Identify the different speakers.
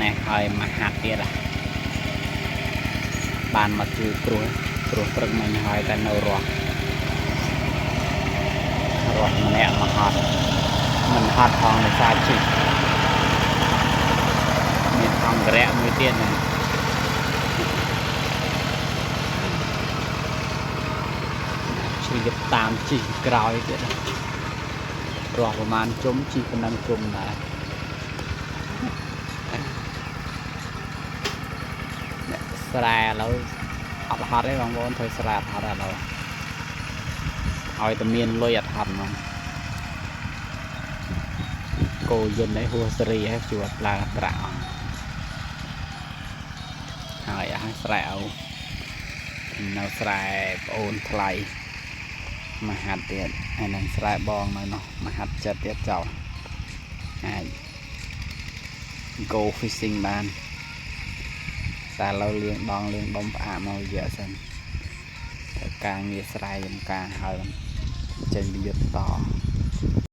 Speaker 1: នេះហើយមកហាត់ទៀតបានមកជួយគ្រោះគ្រោះព្រឹកមិញហើយតែនៅរស់រស់ម្នាក់មកហត់មិនហត់ផងដោយសារជិះមានអង្គរៈមួយទៀតណា ឆ្លៀតតាមជិះក្រោយទៀតណារស់ប្រហែលជុំជិះប៉ុណ្ណឹងជុំដែរអ្នកស្រែឥឡូវអត់ហត់ទេបងប្អូនធ្វើស្រែអត់ហត់ឥឡូវឲ្យតែមានលុយអត់ហត់ហ្មងគោយន្តឯហួសសេរីហើយជួបឡើងប្រាក់អស់ហើយអស់ស្រែឪនៅស្រែប្អូនថ្លៃ មហាត់ទៀតហើយនឹងស្រែបងនៅនោះមហាត់ចិត្តទៀតចោលអាច go fishing បានតែឥឡូវលាងដងលាងដុំផ្អាកមករយៈសិនត្រូវការងារស្រែចំការហើយចេញពីយុទ្ធត